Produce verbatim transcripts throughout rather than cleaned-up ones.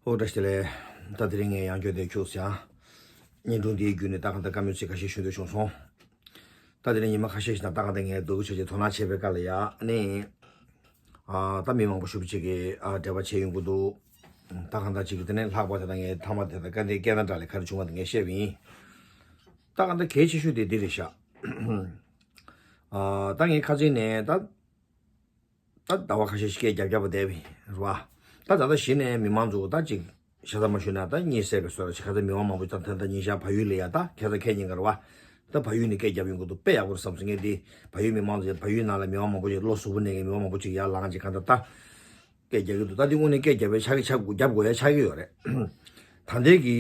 ཨོ་བཀྲ་ཤིས་བདེ་ལེགས། ད་དེ་རིང་ངས་ཡང་བསྐྱར་དེ་ཁྱུག་ཟེར་ཡང་། བརྙན་ཐུང་འདིའི་བརྒྱུད་ནས་ད་གང་ལྟར་བཀའ་མོལ་ཚིག་ཁ་ཤས་ཞུ་འདོད་བྱུང་སོང་། ད་དེ་རིང་ཉི་མ་ཁ་ཤས་ཤིག་ནང་ད་གང་ལྟར་ངས་སྡུག་ཆ་ཆེ་དོ་སྣང་བྱས་པའི་སྐབས་ལ་ཡ་ཨ་ནི། ཨ་ད་མི་མང་པོ་ཞེ་པོ་ཅིག་གིས་ཨ་འབྲེལ་བ་བྱས་ཡོང་གི་འདུག་ད་གང་ལྟར་ཅིག་གིས་དེ་ནས་ལྷག་པ་དེ་དང་ངས་ཐ་མ་དེ་དང་སྐད་འདི་སྐད་ན་འདྲ་ལས་ག་རེ་བྱུང་བ་དེ་ངས་བཤད་པ་ཡིན། ད་གང་ལྟར་གལ་ཆེ་ཤོས་དེ་འདི་རེད་ཤག་ཨ་ད་ངས་ཁ་སང་ནས་ད། ད་ཟླ་བ་ཁ་ཤས་ཤིག་སྐད་རྒྱབ་རྒྱབ་པ་བསྡད་པ་ཡིན་རེད་བ། ད་ད་ལྟ་གཞི་ནས་མི་མང་ཚོ་ད་ཅིག་ཤ་ཚ་མ་ཞུས་ན་ད་གཉིད་སད་པའི་བཟོ་འདྲ་ཅིག་ཁ་ཚ་མི་མང་མང་པོ་ད་ད་ད་ཉིན་ཞག་བལ་ཡུལ་ལ་ཡ་ད་ཁ་ཚ་ཁད་ཉིན་ག་རེད་བ། ད་བལ་ཡུལ་ནས་སྐད་རྒྱབ་ཡོང་གི་འདུག་དཔེ་ཡག་པོ་རེད་བསམ་སོང་ངས་འདི། བལ་ཡུལ་མི་མང་ཚོ་བལ་ཡུལ་ནང་ལ་མི་མང་མང་པོ་ཅིག་བློ་གཟུ་བོ་གནས་མཁན་མི་མང་མང་པོ་ཅིག་ཡར་ལངས་ཅིག་ག་ད་ད། སྐད་རྒྱག་གི་འདུག་ད་འདི་དངོས་གནས་སྐད་རྒྱབ་པའི་ཆགས་ཀྱི་ཆགས་དགོས་རྒྱབ་དགོས་ཡ་ཆགས་ཀྱི་ཡོད་རེད། ད་ལྟའི་གི་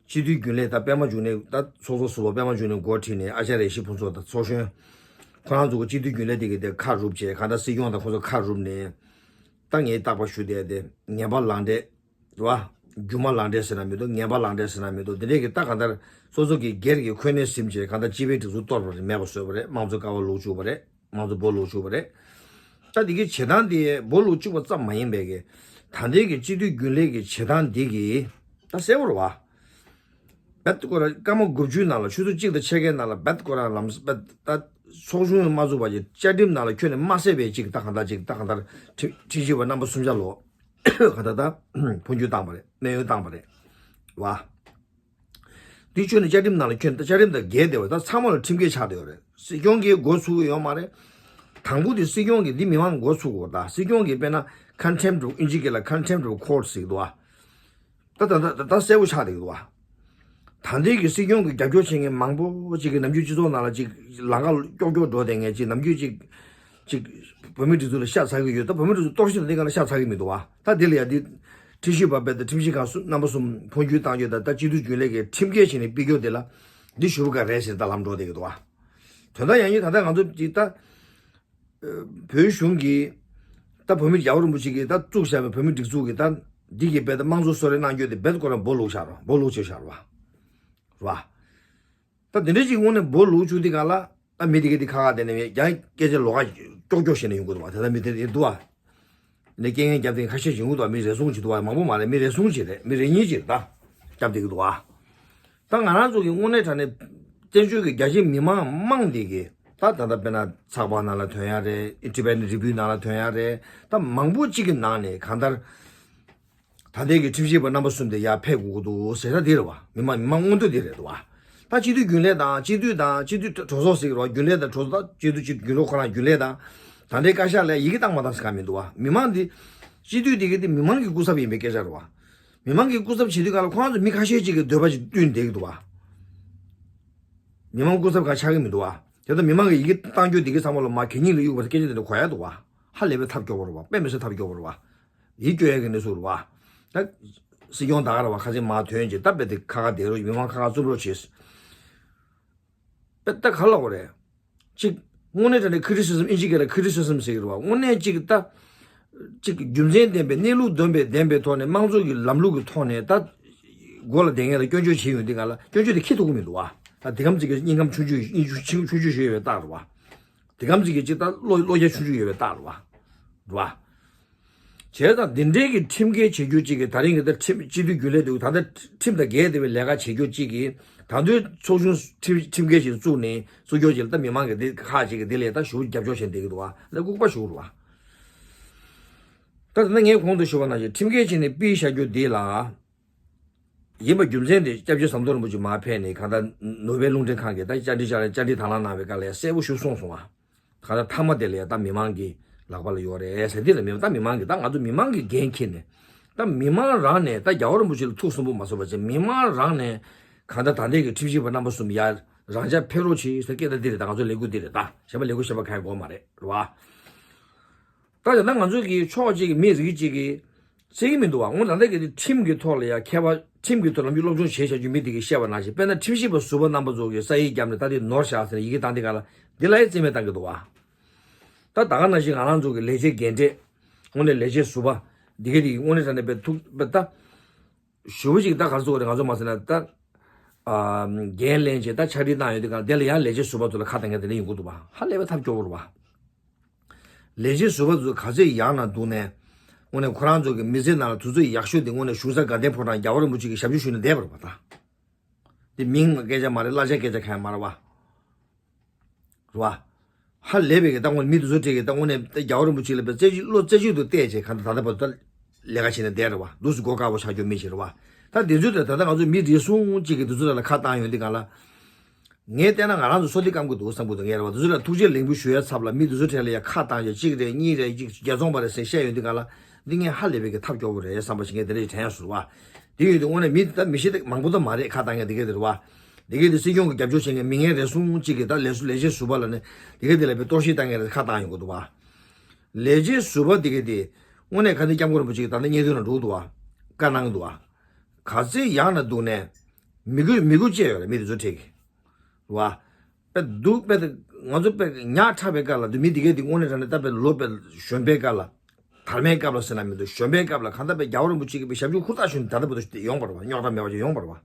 སྤྱི་འཐུས་རྒྱུན་ལས་ད་པད་མ་འབྱུང་གནས་ད་ཚོགས་གཙོ་ཟུར་པ་པད་མ་འབྱུང་གནས་འགོ་ཁྲིད་ནས་ཨ་ཅར་ཡེ་ཤེས་ཕུན་ཚོགས་དང་ཚོགས་གཞོན། ཁོ་རང་ཚོ་གི་སྤྱི་འཐུས་རྒྱུན་ལས་དེ་གི་དེ་ཁ་རུབ་བྱས་གང་ལྟར་སྲིད་སྐྱོང་དང་ཁོ་ཚོ་ཁ་རུབ་ནས། ད་ངས་རྟག་པར་ཞུ་བསྡད་དེ་ངན་པ་ལང་འདྲེ། རེད་བ། རྒྱུ་མ་ལང་འདྲེ་ཟེར་ན་མི་འདུག་ངན་པ་ལང་འདྲེ་ཟེར་ན་མི་འདུག་དེ་འདྲས་ཀྱི་ད་གང་ལྟར་སོ་སོ་གི་སྒེར་གྱི་འཁོན་གནས་ཟིན་བྱས་གང་ལྟར་སྤྱི་པའི་སྒྲིག་འཛུགས་གཏོར་བ་རེད་མེད་པ་བཟོས་པ་རེད། དམངས་གཙོ་ཀ་བ་ལོག་བཅུག་པ་རེད། དམངས་གཙོ་སྦོ་ལོག་བཅུག་པ་རེད། ད་འདི་གི་བྱེད་སྟངས་དེ་སྦོ་ལོག་བཅུག་པ་ཙམ་མ་ཡིན་པའི་གི། ད་ལྟའི་གི་སྤྱི་འཐུས་རྒྱུན་ལས་ཀྱི་བྱེད་སྟངས་འདི་གི། ད་གསལ་པོ་རེད་བ། བེད་ཀོ་ར་སྐར་མ་དགུ་བཅུའི་ནང་ལ་ཆུ་ཚོད་གཅིག་དང་ཕྱེད་ཀའི་ནང་ལ་བེད་ཀོ་ར་ལམ་བེད་ད་ཚོགས་ཆུང་མ་བཙུགས་པ་ཅིག་བཅའ་ཁྲིམས་ནང་ལ་ཁྱོན་ནས་མ་གསལ་བའི་ཅིག་ད་གང་ལྟར་ཅིག་ད་གང་ལྟར་ཁྲི་ཁྲི་བཞི་པ་རྣམ་པ་གསུམ་ཆ་ལོ། གང་ལྟར་ད་འཕོ་འགྱུར་བཏང་པ་རེད་གནས་དབྱུང་བཏང་པ་རེད། བ། འདི་ཆོས་ནི་བཅའ་ཁྲིམས་ནང་ལ་ཁྱོད་བཅའ་ཁྲིམས་དང་འགལ་བསྡད་པ་ད་ཚང་མ་ལ་ཁྲིམས་འགལ་ཆགས་བསྡད་ཡོད་རེད། སྲིད་སྐྱོང་གིས་འགོ་ཚུགས་ཀྱི་ཡོད་མ་རེད། དང་པོ་དེ་སྲིད་སྐྱོང་གིས་འདི་མི་མང་འགོ་ཚུགས་དགོས། ད་སྲིད་སྐྱོང་གིས་དཔེར་ན་contempt of ཨིན་ཇི་སྐད་ལ་contempt of court ཟེར་གྱི་འདུག་བ། ད་ད་ད་ད་གསལ་པོ་ཆགས་བསྡད་ཀྱི་འདུག་བ། ད་འདི་གི་སྲིད་སྐྱོང་གི་རྒྱབ་སྐྱོར་བྱེད་མཁན་མང་པོ་ཅིག་གིས་ནམ་རྒྱུན་སྤྱི་ཚོགས་ནང་ལ་ཅིག་ལམ་ཁ་ཀྱོག་ཀྱོག་འགྲོ་བསྡད་མཁན་ཅིག་ནམ་རྒྱུན་ཅིག་ཅིག་བོད་མི་སྒྲིག་འཛུགས་ལ་ཤ་ཚ་གི་ཡོད། ད་བོད་མི་སྒྲིག་འཛུགས་གཏོར་བཤིག་དང་དེ་ག་ལ་ཤ་ཚ་གི་མི་འདུག་བ། ད་དེ་ལ་ཡ་འདི་ཁྲི་བཞི་པ་བེད་ད་ཁྲིམས་ཞིབ་ཁང་སུ་རྣམ་པ་གསུམ་འཕོ་འགྱུར་བཏང་རྒྱུ་དང་ད་སྤྱི་འཐུས་རྒྱུན་ལས་ཀྱི་ཁྲིམས་འགལ་བྱས་ནས་ཕུད་རྒྱུ་དེ་ལ་འདི་ཞུ་བ་ག་རེད་ཟེར་ད་ལམ་འགྲོ་བསྡད་ཀྱི་འདུག་བ། དོན་དག་ཡང་ཡིན་ད་ལྟ་ང་ཚོ་ཅིག་ད་བོད་གཞུང་གིས་ད་བོད་མི་རྒྱལ་བ་རིན་པོ་ཆེ་གིས་ད་བཙུགས་བཞག་པའི་བོད་མི་སྒྲིག་འཛུགས་ཀྱི་ད་འདི་གི་བེད་ད་དམངས་གཙོ་གསོལ་རས་གནང་རྒྱུ་དེ་བེད་ཁོ་རང་སྦོ་ལོག་བཞག་རོགས་སྦོ་ལོག་བྱས་བཞག་རོགས་བ། རེད་བ། ད་དེ་འདྲའི་ཅིག་དངོས་གནས་སྦོ་ལོག་བཅུག་དེ་ག་ལ་ད་མི་དེ་ག་དེ་ཁ་ཁ་དེ་ནས་ཡང་སྐད་ཆ་ལོགས་ཀ་ཀྱོག་ཀྱོག་བཤད་ནས་ཡོང་གི་འདུག་བ། དེ་ལྟར་མི་དེ་དེ་འདུག་བ། ནས་རྐྱེན་ངན་རྒྱབ་དེ་ཁ་ཤས་ཤིག་ཡོང་གི་འདུག་བ། མང་པོ་མ་རེད། མི་རེ་ཟུང་ཅིག་འདུག་བ། མང་པོ་མ་རེད། མི་རེ་ཟུང་ཅིག་རེད། མི་རེ་གཉིས་ཅིག་རེད། ད་རྒྱབ་བསྡད་ཀྱི་འདུག་བ། ད་ང་རང་ཚོ་གི་དངོས་གནས་དྲང་གནས་བཙན་བྱོལ་གྱི་རྒྱ་ཆེ་མི་མང་མང་དེ་གི་ད་ད་ལྟ་དཔེར་ན་ཚགས་པར་ནང་ལ་ཐོན་ཡ་རེད། Tibet Review ནང་ལ་ཐོན་ཡ་རེད། ད་མང་པོ་ཅིག་གི་ནང་ནས་གང་ལྟར། ད་ལྟའི་གི་ཁྲིམས་ཞིབ་པ་རྣམ་པ་གསུམ་དེ་ཡར་ཕེབས་དགོས་ཀྱི་འདུག་ཟེར་ས་དེ་རེད་བ། མི་མང་མི་མང་མངོན་འདོད་དེ་རེད་འདུག་བ། ད་སྤྱི་འཐུས་རྒྱུན་ལས་དང་སྤྱི་འཐུས་དང་སྤྱི་འཐུས་གྲོས་ཚོགས་ཟེར་གྱི་རེད་བ། རྒྱུན་ལས་དང་གྲོས་ཚོགས་ད་སྤྱི་འཐུས་སྤྱི་འཐུས་རྒྱུན་ལས་ཁོ་རང་རྒྱུན་ལས་དང་། ད་ལྟའི་བཀའ་ཤག་ལ་ཡི་གེ་བཏང་མ་བཏང་ཟེར་ག་མི་འདུག་བ། མི་མང་འདི། སྤྱི་འཐུས་དེ་གི་དེ་མི་མང་གི་སྐུ་ཚབ་ཡིན་པའི་སྐད་ཆ་རེད་བ། མི་མང་གི་སྐུ་ཚབ་བྱེད་དུས་ག་ལ་ཁོ་རང་ཚོ་མི་ཁ་ཤས་ཅིག་གི་འདོད་པ་ཅིག་བསྟུན་བསྡད་ཀྱི་འདུག་བ། མི་མང་སྐུ་ཚབ་གང་ཆགས་ཀྱི་མི་འདུག་བ། དེ་ལྟར་མི་མང་གི་ཡི་གེ་བཏང་རྒྱུ་དེ་གི་ཚང་མ་ལ་མ་གད་སྙིགས་ལ་གཡུག་པ་སྐད་ཆ་དེ་འདྲ་གོ་ཡ་འདུག་བ། ཧ་ལས་པའི་ཐབས་སྐྱོ་བོ་རེད་བ། དཔེ་མི་སྲིད་ཐབས་སྐྱོ་བོ་རེད་བ། ཡིད་སྐྱོ་ཡ་གི་གནས་ཚུལ་རེད་བ། ད། སྲིད་སྐྱོང་ད་ག་རེད་བ། ཁ་སང་མར་ཐོན་རྗེས་ད་དཔེ་དེ་ཁ་ཁ་བསྡད་རོགས། མི་མང་ཁ་ཁ་བཙུམ་རོགས་བྱེད། དཔེ་ད་ག་ལ་གོ་རེད། གཅིག་དངོས་གནས་དྲང་གནས་criticism ཨིན་ཇི་སྐད་ལ་criticism ཟེར་གི་རེད་བ། དངོས་གནས་གཅིག་ད། གཅིག་རྒྱུ་མཚན་ལྡན་པའི་གནས་ལུགས་ལྡན་པའི་ལྡན་པའི་ཐོག་ནས་དམངས་གཙོ་གི་ལམ་ལུགས་ཀྱི་ཐོག་ནས་ད། མགོ་ལ་བསྡད་མཁན་ལ་སྐྱོན་བརྗོད་བྱེད་ཡོང་དུས་ག་ལ་སྐྱོན་བརྗོད་དེ་འཁྱེར་ཐུབ་ཀྱི་མི་འདུག་བ། ད་དེ་གམ་གཅིག་གི་སྙིང་ཁམས་ཆུང་ཆུང་སྙིང་ཆུང་ཆུང་ཆུང་ཞིག་ཡོད་པའི་རྟགས་རེད་བ། དེ་གམ་གཅིག་གི་གཅིག་ད་བློ་བློ་རྒྱ་ཆུང་ཆུང་ཡོད་པའི་རྟགས་རེད་བ། རེད་བ། བྱས་ཙང་འདི་འདྲའི་གི་ཁྲིམས་འགལ་བྱེད་རྒྱུ་གཅིག་གིས་ད་རིང་གི་ད་ཁྲིམས་སྤྱི་འཐུས་རྒྱུན་ལས་འདུག་ད་ལྟ་ཁྲིམས་དང་འགལ་བསྡད་པའི་ལས་ཀ་བྱེད་རྒྱུ་གཅིག་གིས་ད་དུང་ཚོགས་ཆུང་ཁྲིམས་ཁྲིམས་འགལ་ཞིག་བཙུགས་ནས་བཙུགས་རྒྱུ་གཅིག་ལ་ད་མི་མང་གི་འདི་ཁག་ཅིག་གིས་འདི་ལས་ད་ཞུ་རྒྱབ་སྐྱོར་བྱས་བསྡད་ཀྱི་འདུག་བ། ད་ལྐུགས་པ་ཞུ་རུ་བ། ད་ད་ལྟ་ངས་གོང་དུ་ཞུས་པ་ནང་བཞིན་ཁྲིམས་འགལ་བྱས་ནས་ཕུད་བཞག་རྒྱུ་འདི་ལ། ཡིན་པ་རྒྱུ་མཚན་དེ་སྐྱབས་རྗེ་ཟམ་གདོང་རིན་པོ་ཆེ་མར་ཕེབས་ནས་གང་ལྟར་ནོར་ཝེ་རླུང་འཕྲིན་ཁང་གིས་ད་བཅར་འདྲི་བཅར་བཅར་འདྲི་དང་བླངས་གནང་བའི་སྐབས་ལ་གསལ་པོ་ཞིག་གསུངས་སོང་བ། གང་ལྟར་མཐའ་མ་དེ་ལ་ཡང་ད་མི་མང་གི་ལག་པ་ལ་ཡོད་རེད་ཟེར། འདི་ལ་མི་ད་མི་མང་གི་ད་ང་ཚོ་མི་མང་གི་འགན་འཁྱེར་ནས། ད་མི་མང་རང་ནས་ད་རྒྱལ་བ་རིན་པོ་ཆེ་ལ་ཐུགས་སུན་པོ་མ་བཟོད་པ་བྱས་མི་མང་རང་ནས་གང་ལྟར་ད་ལྟའི་གི་ཁྲིམས་ཞིབ་པ་རྣམ་པ་གསུམ་ཡར་རང་འཇགས་ཕེབས་རོགས་གྱིས་ཟེར་སྐད་ད་འདི་རེད། ད་ང་ཚོ་ལས་འགུལ་འདི་རེད། ད་གཞན་པ་ལས་འགུལ་གཞན་པ་གང་ཡང་དགོས་མ་རེད། རེད་བ། ད་ཡང་ན་ང་ཚོ་གི་ཕྱོགས་གཅིག་གི་མི་རིགས་གཅིག་གི་ཟེར་གྱི་མི་འདུག་བ། འོ་ད་ལྟ་གི་དེ་ཁྲིམས་ཀྱི་ཐོག་ལ་ཡང་མཁས་པ་ཁྲིམས་ཀྱི་ཐོག་ལམ་རྒྱུས་སློབ་སྦྱོང་བྱས་བྱ་རྒྱུ་མི་དེ་གིས་བཤད་པ་ནང་བཞིན་དཔེར་ན་ཁྲིམས་ཞིབ་པ་ཟུར་པ་རྣམ་པ་ཚོ་གིས་ས་ཡིག་བརྒྱབ་ནས་ད་དེ་ནོར་བཞག་ཟེར་ནས་ཡི་གེ་བཏང་དེ་ག་ལ་འདི་ལ་ཡང་རྩིས་མེད་བཏང་གི་འདུག་བ། ད་ད་ག་ནང་བཞིན་ང་རང་ཚོ་གི་ལས་བྱེད་རྒན་གྲས་དངོས་གནས་ལས་བྱེད་ཟུར་པ་འདི་ག་དེ་གི་དངོས་གནས་དྲང་གནས་དཔེ་ཐུག་དཔེ་ད། ཞུ་བ་ཞིག་ད་ག་རེ་ཟེར་དགོས་རེད། ང་ཚོ་མ་ཟེར་ན་ད། ཨ། འགན་ལེན་བྱས་ད་ཕྱག་བྲིས་གནང་ཡོད་དུས་གང་དེ་ལ་ཡང་ལས་བྱེད་ཟུར་པ་ཚོ་ལ་ཁ་གཏད་མཁན་དེ་འདྲ་ཡོང་གི་འདུག་བ། ཧ་ལས་པའི་ཐབས་སྐྱོ་བོ་རེད་བ། ལས་བྱེད་ཟུར་པ་ཚོ་ག་ཚོད་ཡག་ན་འདུག་ནས། དངོས་གནས་ཁོ་རང་ཚོ་གི་མི་ཚེ་ནང་ལ་དུས་ཚོད་ཡག་ཤོས་དེ་དངོས་གནས་གཞུང་ས་དགའ་ལྡན་ཕོ་བྲང་རྒྱལ་བ་རིན་པོ་ཆེ་གི་ཞབས་ཕྱི་ཞུས་ནས་བསྡད་པ་རེད་པ་ད། དེ་མིང་སྐད་ཆ་མ་རེད། གླ་ཆ་སྐད་ཆ་གང་ཡང་མ་རེད་པ། རེད་པ། ཧ་ལས་པའི་གི་ད་དངོས་གནས་མི་དེ་ཚོ་གྲས་ཀྱི་ད་དངོས་གནས་ད་རྒྱལ་བ་རིན་པོ་ཆེ་ལ་བའི་རྩེ་གཅིག་བློ་རྩེ་གཅིག་ཏུ་གཏད་བྱས་གང་ལྟར་ད་ལྟ་བར་དུ་ད་ལས་ཀ་བྱས་ནས་བསྡད་རེད་པ། འདུག་སེ་སྒོ་དཀར་པོ་ཆགས་རྒྱུ་མི་ཞིག་རེད་པ། ད་དེ་ཚོའི་གྲས་ད་ལྟ་ང་ཚོ་མི་རེ་ཟུང་གཅིག་གིས་དེ་ཚོ་གྲས་ལ་ཁ་བཏང་ཡོང་དུས་གང་ལ། ངས་བལྟས་ན་ང་རང་ཚོ་སོ་ལི་སྐམ་གི་འདུག་བསམ་གི་འདུག་ངས་རེད་པ། དེ་ཚོ་ལ་ཐུགས་རྗེ་ལེགས་འབུལ་ཞུ་ཡའི་ཚབ་ལ་མི་དེ་ཚོ་གྲས་ལ་ཡ་ཁ་བཏང་བྱས་གཅིག་རེད་གཉིས་རེད་གཅིག་བརྒྱད་རྫོང་པ་རེད་ཟེར་བཤད་ཡོང་དུས་གང་ལ། འདི་ངས་ཧ་ལས་པའི་གི་ཐབས་སྐྱོ་པོ་རེད་བསམ་པ་ཞིག་ངས་དེ་འདྲ་ཞིག་དྲན་ཡ་སོང་རེད་པ། དེ་ཡོད་དུས་དངོས་གནས་མི་དེ་ད་མི་ཤི་དེ་མང་པོ་ད་མ་རེད། ཁ་བཏང་མཁན་དེ་གས་དེ་རེད་པ། དེ་གས་དེ་སྲིད་སྐྱོང་གི་རྒྱབ་སྐྱོར་བྱེད་མཁན་མི་ངན་རེ་ཟུང་གཅིག་གིས་ད་ལས་ཟུར་ལས་བྱེད་ཟུར་པ་ལ་ནི་དེ་གས་དེ་ལ་བའི་གཏོར་བཤིག་བཏང་མཁན་རེད། ཁ་བཏང་ཡོང་གི་འདུག་པ། ལས་བྱེད་ཟུར་པ་དེ་གས་དེ་དངོས་གནས་ག་ནས་སྐྱབས་མགོན་རིན་པོ་ཆེ་གིས་ད་ལྟ་བརྙན་ཐུང་ནང་འགྲོ་གི་འདུག་པ། བཀའ་གནང་གི་འདུག་པ། ག་ཚོད་ཡག་ན་འདུག་ནས་མི་དགོས་མི་དགོས་བཅས་ཡོད་རེད། མི་དེ་ཚོ་ཁྲིད་གི་རེད་པ། དཔེ་སྡུག་དཔེ་ང་ཚོ་དཔེ་ཉག་ཕྲ་བའི་སྐབས་ལ་འདུག་མི་དེ་གས་དེ་དངོས་གནས་དྲང་གནས་ད་དཔེ་ལོ་དཔེ་གཞོན་པའི་སྐབས་ལ། དར་མའི་སྐབས་ལ་ཟེར་ན་མི་འདུག་གཞོན་པའི་སྐབས་ལ་གང་ལྟར་དཔེ་རྒྱལ་བ་རིན་པོ་ཆེ་གི་དཔེ་ཞབས་ཞུ་ཧུར་ཐག་ཞུས་ནས་ད་ལྟ་བར་དུ་ཡོང་བ་རེད་པ། རྙོག་དྲ་མེད་པ་ཅིག་ཡོང་བ་རེད་པ། རེད་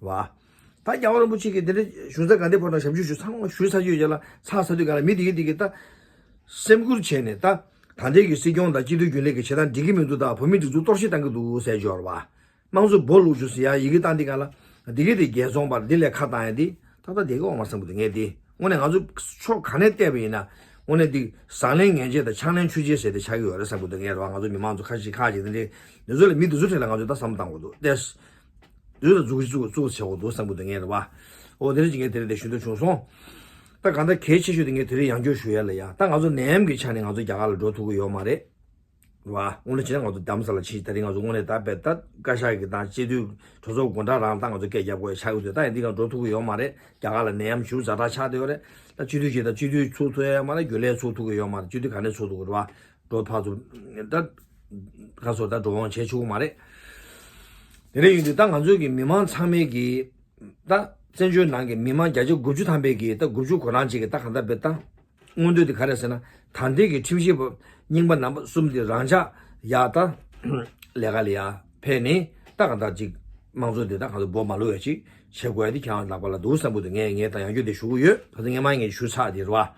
པ། ད་རྒྱལ་བ་རིན་པོ་ཆེ་གིས་དེ་འདྲ་གཞུང་ས་དགའ་ལྡན་ཕོ་བྲང་ཞབས་ཞུ་ཞུས་ཚར་ཞུས་ཚར་རྗེས་ལ་ཚར་ཚར་དུས་གང་ལ་མི་དེ་གས་དེ་གས་ད་སེམས་ཁུར་བྱས་ནས་ད་ད་ལྟའི་གི་སྲིད་སྐྱོང་དང་སྤྱི་འཐུས་རྒྱུན་ལས་ཀྱི་བྱེད་སྟངས་འགྲིག་གི་མི་འདུག་ད་བོད་མི་སྒྲིག་འཛུགས་གཏོར་བཤིག་བཏང་གི་འདུག་ཟེར་ཞོར་བ། དམངས་གཙོ་སྦོ་ལུག་ཞུ་ཟེར་ཡ་ཡི་གེ་བཏང་དེ་ག་ལ། འདི་གི་དེ་རྒྱལ་ཚོང་པར་འདི་ལས་ཁ་བཏང་ཡ་འདི་ཏག་ཏག་བསྡད་གི་འོང་མ་བསམ་གི་འདུག་ངས་འདི་དངོས་གནས་ང་ཚོ་ཕྱོགས་ག་ནས་བལྟས་པ་ཡིན་ན་དངོས་གནས་འདི་བཟང་ལན་ངན་བྱེད་དང་ཆང་ལན་ཆུ་བྱེད་ཟེར་དེ་ཆགས་ཀྱི་ཡོད་རེད་བསམ་གི་འདུག་ངས་རེད་པ། ང་ཚོ་མི་མང་ཚོ་ཁ་ཤས་ཁག་ཅིག་དེ་འདྲའི་འདི་ཚོ་ལ་མི་འདི་ཚོ་ཁྲིད་ལ་ང་ཚོ་ད་བསམ་བློ་བཏང་དགོས་འདུག་ལྟས། འདི་ཚོ་ལ་འཛུགས་འཛུགས་འཛུགས་བྱེད་དགོས་འདུག་བསམ་གི་འདུག་ངས་རེད་པ། འོ་དེ་རིང་ཅིག་ངས་དེ་རིང་དེ་ཞུ་འདོད་བྱུང་སོང་། ད་གང་ལྟར་གལ་ཆེ་ཤོས་དེ་ངས་དེ་རིང་ཡང་བསྐྱར་ཞུ་ཡ་ལ་ཡ་ད་ང་ཚོ་ནད་ཡམས་ཀྱི་ཆ་ནས་ང་ཚོ་རྒྱ་གར་ལ་འགྲོ་ཐུབ་ཀྱི་ཡོད་མ་རེད། རེད་པ། དངོས་གནས་བྱས་ན་ང་ཚོ་རྡ་རམ་ས་ལ་ཕྱིན། ད་རིང་ང་ཚོ་དངོས་གནས་ད་དཔེ་ད་བཀའ་ཤག་གི་དང་སྤྱི་འཐུས་གྲོས་ཚོགས་དགུང་གྲངས་རང་ད་ང་ཚོ་སྐད་རྒྱབ་དགོས་ཆགས་ཀྱི་འདུག་ད་ཡིན་དུས་ང་འགྲོ་ཐུབ་ཀྱི་ཡོད་མ་རེད། རྒྱ་གར་ལ་ནད་ཡམས་ཞེ་པོ་ཛ་དྲག་ཆགས་བསྡད་ཡོད་རེད། ད་སྤྱི་འཐུས་ཀྱིས་ད་སྤྱི་འཐུས་ཚོགས་ཐུབ་ཡ་མ་རེད། རྒྱུན་ལས་ཚོགས་ཐུབ་ཀྱི་ཡོད་མ་རེད། སྤྱི་འཐུས་ག་ནས་ཚོགས་ཐུབ་ཀྱི་རེད་པ། འགྲོ་ཕར་ཚུར་ད་ག་སོ་ད་འགྲོ་འོང་བྱེད་ཆོག་གི་མ་རེད། དེ་འདྲ་ཡིན་དུས་ད་ང་ཚོའི་གི་མི་མང་ཚང་མས་གི་ད་བཙན་བྱོལ་ནང་གི་མི་མང་བརྒྱ་ཆ་དགུ་བཅུ་ཐམ་པས་གི་ད་དགུ་བཅུ་གོ་གྲངས་ཅིག་གི་ད་གང་ལྟར་བས་ད། མངོན་འདོད་དེ་ག་རེ་ཟེར་ན། ད་ལྟའི་གི་ཁྲིམས་ཞིབ་པ་རྙིང་པ་རྣམ་པ་གསུམ་དེ་རང་འཇགས་ཡག་ད་ལས་ཀ་ལ་ཡ་ཕེབས་ནས་ད་གང་ལྟར་ཅིག་དམངས་གཙོ་དེ་ད་གང་ལྟར་སྦོ་མ་ལུག་ཡ་ཅིག་བྱེད་དགོས་ཡ་དེ་ཁྱེད་རང་ལག་པ་ལ་འདུག་བསམ་གི་འདུག་ངས་ངས་ད་ཡང་བསྐྱར་དེ་ཞུ་གི་ཡོད། ད་ལྟ་སྔས་མ་ངས་ཞུ་ཚར་དེ་རེད་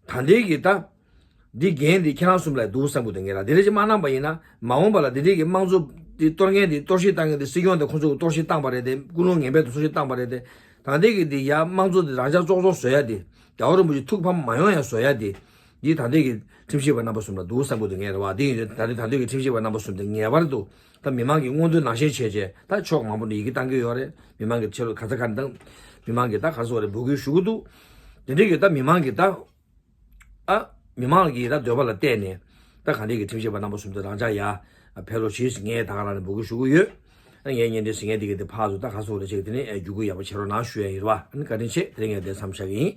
པ། ད་ལྟའི་གི་ད་འདི་འགན་དེ་ཁྱེད་རང་གསུམ་ལ་འདུག་བསམ་གི་འདུག་ངས་ད་དེ་རེ་ཅིག་མ་གནང་པ་ཡིན་ན་མ་འོངས་པ་ལ་དེ་འདྲའི་གི་དམངས་གཙོ་དེ་གཏོར་མཁན་དེ་གཏོར་བཤིག་བཏང་མཁན་དེ་སྲིད་སྐྱོང་དེ་ཁོང་ཚོ་གི་གཏོར་བཤིག་བཏང་པ་རེད་དེ་ཀུན་སློང་ངན་པའི་དེ་གཏོར་བཤིག་བཏང་པ་རེད་དེ། ད་ལྟའི་གི་འདི་ཡ་དམངས་གཙོ་དེ་རང་འཇགས་བཙོག་བཙོག་བཟོ་ཡ་དེ། རྒྱལ་བ་རིན་པོ་ཆེ་ཐུགས་ཕམ་མ་ཡོང་ཡ་བཟོ་ཡ་དེ། འདི་ད་ལྟའི་གི་ཁྲིམས་ཞིབ་པ་རྣམ་པ་གསུམ་ལ་འདུག་བསམ་གི་འདུག་ངས་རེད་པ། འདི་ཡིན་དུས་ད་ལྟའི་ད་ལྟའི་གི་ཁྲིམས་ཞིབ་པ་རྣམ་པ་གསུམ་དེ་ངེས་པར་དུ་ད་མི་མང་གི་མངོན་འདོད་ནང་བཞིན་བྱས་བྱས་ད་ཕྱོགས་མང་པོ་ནས་ཡི་གེ་བཏང་གི་ཡོད་རེད། མི་མང་གི་ཆེད་དུ་ག་ཚ་ག་འདང་། མི་མང་གི་ད་ག་ཚོད་རེད་འབོད་སྐུལ་ཞུ་གི་འདུག་དེ་འདྲའི་གི་ད་མི་མང་གི་ད། ཨ། མི་མང་གི་ད་འདོད་པ་ལ་བལྟས་ནས་ད་ག་འདྲའི་གི་ཁྲིམས་ཞིབ་པ་རྣམ་པ་གསུམ་དེ་རང་འཇགས་ཡ་ཕེབས་རོགས་བྱེད་ཟེར་ངས་ད་ག་རང་ནས་འབོད་སྐུལ་ཞུ་གི་ཡོད། ཨ་ངས་བརྙན་འཕྲིན་ཟེར་མཁན་དེ་གི་དེ་ཕར་ཚུར་ད་ག་ཚོད་རེད་བྱས་དེ་ནས་བརྒྱུད་སྐུལ་ཡག་པོ་བྱེད་རོགས་གནང་ཞུ་ཡ་ཡིན་རེད་པ། ཨ་ནི་བཀའ་དྲིན་ཆེ། དེ་རིང་ངས་དེ་མཚམས་བཞག་གི་ཡིན།